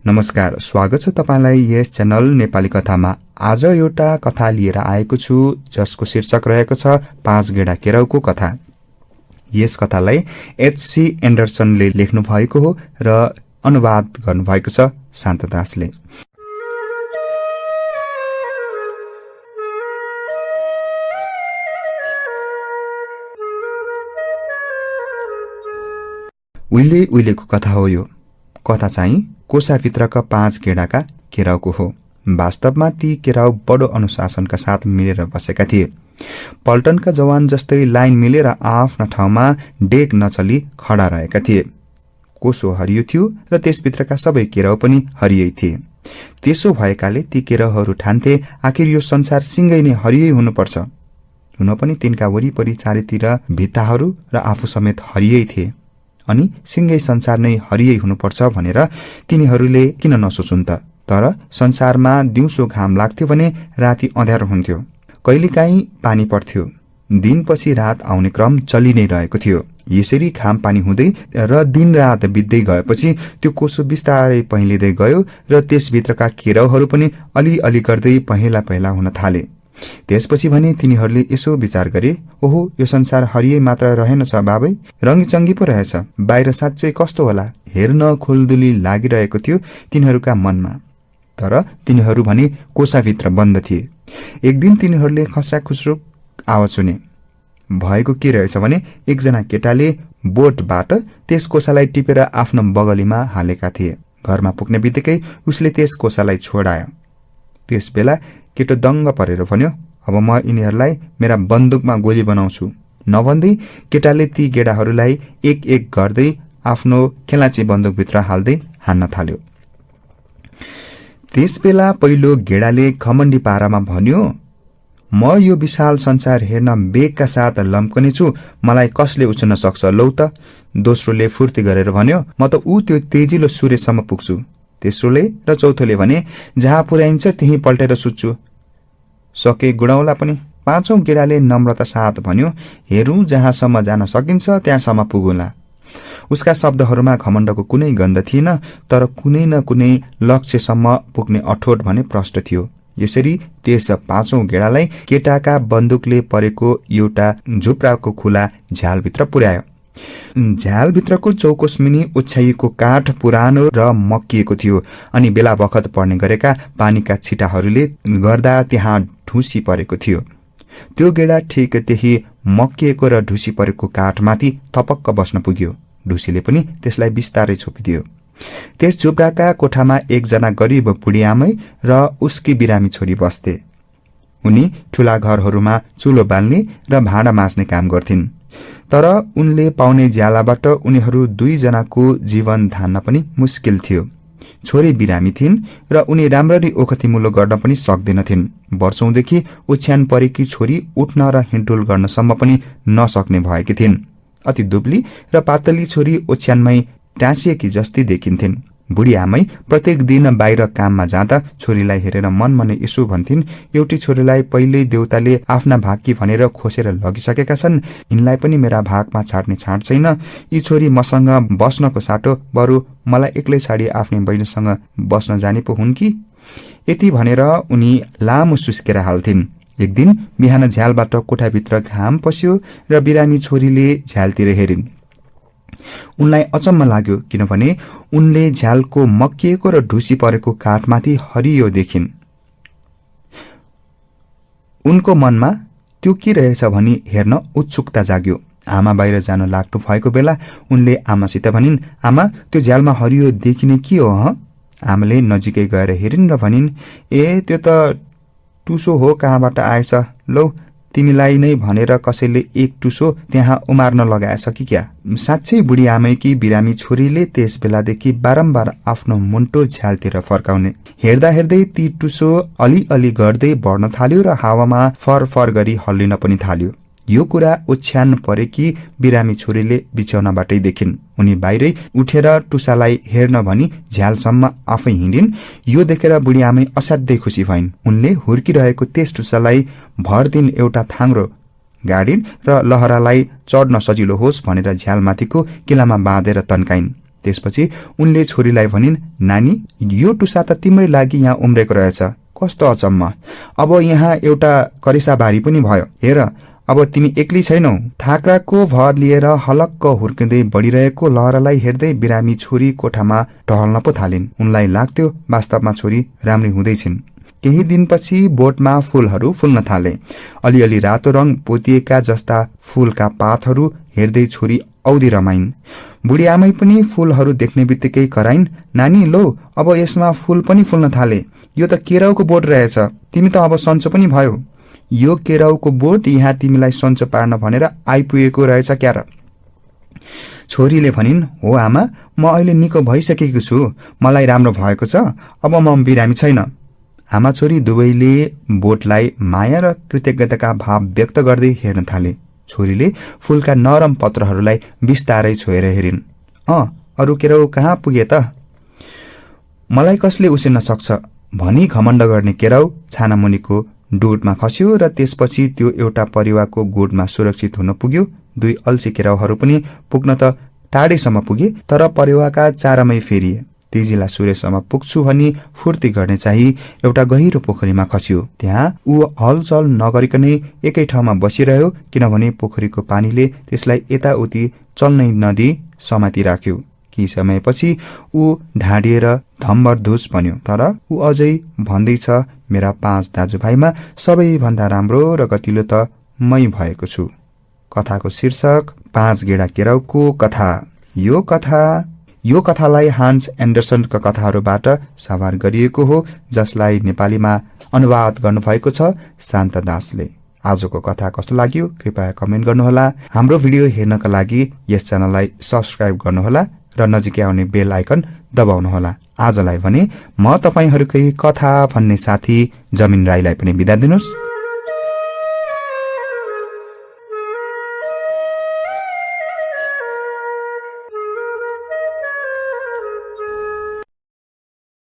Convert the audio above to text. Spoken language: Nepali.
नमस्कार, स्वागत छ तपाईलाई यस च्यानल नेपाली कथामा। आज एउटा कथा लिएर आएको छु जसको शीर्षक रहेको छ 5 गेडा केराउको कथा। यस कथालाई एच.सी. एन्डरसनले लेख्नु भएको हो र अनुवाद गर्नुभएको छ शान्तदासले। उहिले उहिलेको कथा हो यो। कथा चाहिँ कोसाभित्रका 5 गेडाका केराउको हो। वास्तवमा ती केराउ बडो अनुशासनका साथ मिलेर बसेका थिए। पल्टनका जवान जस्तै लाइन मिलेर आफ्ना ठाउँमा डेक नचली खडा रहेका थिए। कोसो हरियो थियो र त्यसभित्रका सबै केराउ पनि हरियै थिए। त्यसो भएकाले ती केराउहरू ठान्थे आखिर यो संसार सिंगै नै हरियै हुनुपर्छ। हुन पनि तिनका वरिपरि चारैतिर भित्ताहरू र आफू समेत हरियै थिए। अनि सिंगै संसार नै हरियै हुनुपर्छ भनेर तिनीहरूले किन नसोचुन् त। तर संसारमा दिउँसो घाम लाग्थ्यो भने राति अँध्यारो हुन्थ्यो। कहिलेकाहीँ पानी पर्थ्यो। दिनपछि रात आउने क्रम चलि नै रहेको थियो। यसरी घाम पानी हुँदै र दिन रात बित्दै गएपछि त्यो कोसो बिस्तारै पहिलिँदै गयो र त्यसभित्रका केराउहरू पनि अलिअलि गर्दै पहेँला हुन थाले। त्यसपछि भने तिनीहरूले यसो विचार गरे, ओहो यो संसार हरियै मात्र रहेनछ बाबै, रङ्गीचङ्गी पो रहेछ। बाहिर साँच्चै कस्तो होला, हेर्न खुल्दुली लागिरहेको थियो तिनीहरूका मनमा। तर तिनीहरू भने कोसाभित्र बन्द थिए। एक दिन तिनीहरूले खस्राखुस्रुक आवाज सुने। भएको के रहेछ भने एकजना केटाले बोटबाट त्यस कोसालाई टिपेर आफ्नो बगलीमा हालेका थिए। घरमा पुग्ने बित्तिकै उसले त्यस कोसालाई छोडायो। त्यस बेला केटो दङ्ग परेर भन्यो, अब म यिनीहरूलाई मेरा बन्दुकमा गोली बनाउँछु। नभन्दै केटाले ती गेडाहरूलाई एक एक गर्दै आफ्नो खेलाची बन्दुकभित्र हाल्दै हान्न थाल्यो। त्यस बेला पहिलो गेडाले घमण्डी पारामा भन्यो, म यो विशाल संसार हेर्न बेगका साथ लम्कने छु, मलाई कसले उछुन्न सक्छ लौ त। दोस्रोले फुर्ती गरेर भन्यो, म त त्यो तेजिलो सूर्यसम्म पुग्छु। तेस्रोले र चौथोले भने, जहाँ पुर्याइन्छ त्यही पल्टेर सुत्छु, सके गुडाउला पनि। पाँचौं गेडाले नम्रता साथ भन्यो, हेरौं जहाँसम्म जान सकिन्छ त्यहाँसम्म पुगुला। उसका शब्दहरूमा घमण्डको कुनै गन्ध थिएन, तर कुनै न कुनै लक्ष्यसम्म पुग्ने अठोट भने प्रष्ट थियो। यसरी त्यस 5औं गेडालाई केटाका बन्दुकले परेको एउटा झुप्राको खुला झ्यालभित्र पुर्यायो। झ्यालभित्रको चौकोस मुनि ओछ्याइएको काठ पुरानो र मक्किएको थियो अनि बेला बखत पर्ने गरेका पानीका छिटाहरूले गर्दा त्यहाँ ढुसी परेको थियो। त्यो गेडा ठिक त्यही मक्किएको र ढुसी परेको काठमाथि थपक्क बस्न पुग्यो। ढुसीले पनि त्यसलाई बिस्तारै छोपिदियो। त्यस झुप्राका कोठामा एकजना गरिब बुढी आमै र उसकी बिरामी छोरी बस्थे। उनी ठूला घरहरूमा चुलो बाल्ने र भाँडा माझ्ने काम गर्थिन्। तर उनले पाउने ज्यालाबाट उनीहरू 2 जनाको जीवन धान्न पनि मुस्किल थियो। छोरी बिरामी थिइन् र उनी राम्ररी ओखतिमुलो गर्न पनि सक्दैनथिन्। वर्षौंदेखि ओछ्यान परेकी छोरी उठ्न र हिँडुल गर्नसम्म पनि नसक्ने भएकी थिइन्। अति दुब्ली र पातली छोरी ओछ्यानमै टाँसिएकी जस्तै देखिन्थिन्। बुढी आमै प्रत्येक दिन बाहिर काममा जाँदा छोरीलाई हेरेर मनमनै यसो भन्थिन्, एउटी छोरीलाई पहिल्यै देउताले आफ्ना भागी भनेर खोसेर लगिसकेका छन्, यिनलाई पनि मेरा भागमा छाड्ने छाड छैन। यी छोरी मसँग बस्नको साटो बरु मलाई एक्लै छाडी आफ्नै बहिनीसँग बस्न जाने पो हुन् कि। यति भनेर उनी लामो सुस्केर हाल्थिन्। एक दिन बिहान झ्यालबाट कोठाभित्र घाम पस्यो र बिरामी छोरीले झ्यालतिर हेरिन्। उनलाई अचम्म लाग्यो, किनभने उनले झ्यालको मक्किएको र ढुसी परेको काठमाथि हरियो देखिन्। उनको मनमा त्यो के रहेछ भनी हेर्न उत्सुकता जाग्यो। आमा बाहिर जान लाग्नु भएको बेला उनले आमासित भनिन्, आमा त्यो झ्यालमा हरियो देखिने के हो ह? आमाले नजिकै गएर हेरिन् र भनिन्, ए त्यो त टुसो हो, कहाँबाट आएछ, लौ तिमीलाई नै भनेर कसैले एक टुसो त्यहाँ उमार्न लगाएछ कि क्या। साँच्चै बुढी आमैकी बिरामी छोरीले त्यस बेलादेखि बारम्बार आफ्नो मुन्टो झ्यालतिर फर्काउने। हेर्दा हेर्दै ती टुसो अलिअलि गर्दै बढ्न थाल्यो र हावामा फर गरी हल्लिन पनि थाल्यो। यो कुरा ओछ्यान परेकी बिरामी छोरीले बिछौनाबाटै देखिन्। उनी बाहिरै उठेर टुसालाई हेर्न भनी झ्यालसम्म आफै हिँडिन्। यो देखेर बुढी आमै असाध्यै खुसी भइन्। उनले हुर्किरहेको त्यस टुसालाई भर दिन एउटा थाङ्रो गाडिन् र लहरालाई चढ्न सजिलो होस् भनेर झ्यालमाथिको किलामा बाँधेर तन्काइन्। त्यसपछि उनले छोरीलाई भनिन्, नानी, यो टुसा त तिम्रै लागि यहाँ उम्रेको रहेछ। कस्तो अचम्म। अब यहाँ एउटा करेसाबारी पनि भयो। हेर, अब तिमी एक्लै छैनौ। थाक्राको भर लिएर हलक्क हुर्किँदै बढिरहेको लहरालाई हेर्दै बिरामी छोरी कोठामा टहल्न पो थालिन्। उनलाई लाग्थ्यो वास्तवमा छोरी राम्री हुँदैछिन्। केही दिनपछि बोटमा फूलहरू फुल्न थाले। अलिअलि रातो रङ पोतिएका जस्ता फूलका पातहरू हेर्दै छोरी औधी रमाइन्। बुढी आमै पनि फूलहरू देख्ने बित्तिकै कराइन्, नानी लो, अब यसमा फूल पनि फुल्न थाले। यो त केराउको बोट रहेछ। तिमी त अब सन्चो पनि भयो। यो केराउको बोट यहाँ तिमीलाई सन्चो पार्न भनेर आइपुगेको रहेछ क्यार। छोरीले भनिन्, हो आमा, म अहिले निको भइसकेको छु। मलाई राम्रो भएको छ। अब म बिरामी छैन। आमा छोरी दुवैले बोटलाई माया र कृतज्ञताका भाव व्यक्त गर्दै हेर्न थाले। छोरीले फूलका नरम पत्रहरूलाई बिस्तारै छोएर हेरिन्। अरू केराउ कहाँ पुगे त? मलाई कसले उसिन्न सक्छ भनी घमण्ड गर्ने केराउ छानामुनिको डोटमा खस्यो र त्यसपछि त्यो एउटा परिवारको गोठमा सुरक्षित हुन पुग्यो। दुई अल्छी केराउहरू पनि पुग्न त टाढैसम्म पुगे, तर परिवारका चारमै फेरिए। तेजीला सूर्यसम्म पुग्छु भनी फुर्ती गर्ने चाहिँ एउटा गहिरो पोखरीमा खस्यो। त्यहाँ ऊ हलचल नगरिकनै एकै ठाउँमा बसिरह्यो, किनभने पोखरीको पानीले त्यसलाई यताउति चल्नै नदी समाति राख्यो। केही समयपछि ऊ ढाडिएर धम्बरधुस बन्यो। तर ऊ अझै भन्दैछ, मेरा 5 दाजुभाइमा सबैभन्दा राम्रो र गतिलो त मै भएको छु। कथाको शीर्षक 5 गेडा केराउको कथा। यो कथालाई हान्स एन्डरसनका कथाहरूबाट सवार गरिएको हो, जसलाई नेपालीमा अनुवाद गर्नुभएको छ शान्त दासले। आजको कथा कस्तो लाग्यो कृपया कमेन्ट गर्नुहोला। हाम्रो भिडियो हेर्नका लागि यस च्यानललाई सब्स्क्राइब गर्नुहोला र नजिकै आउने बेल आइकन दबाउनुहोला। आजलाई भने म तपाईहरुकै कथा भन्ने साथी जमिन राईलाई पनि बिदा दिनुस्।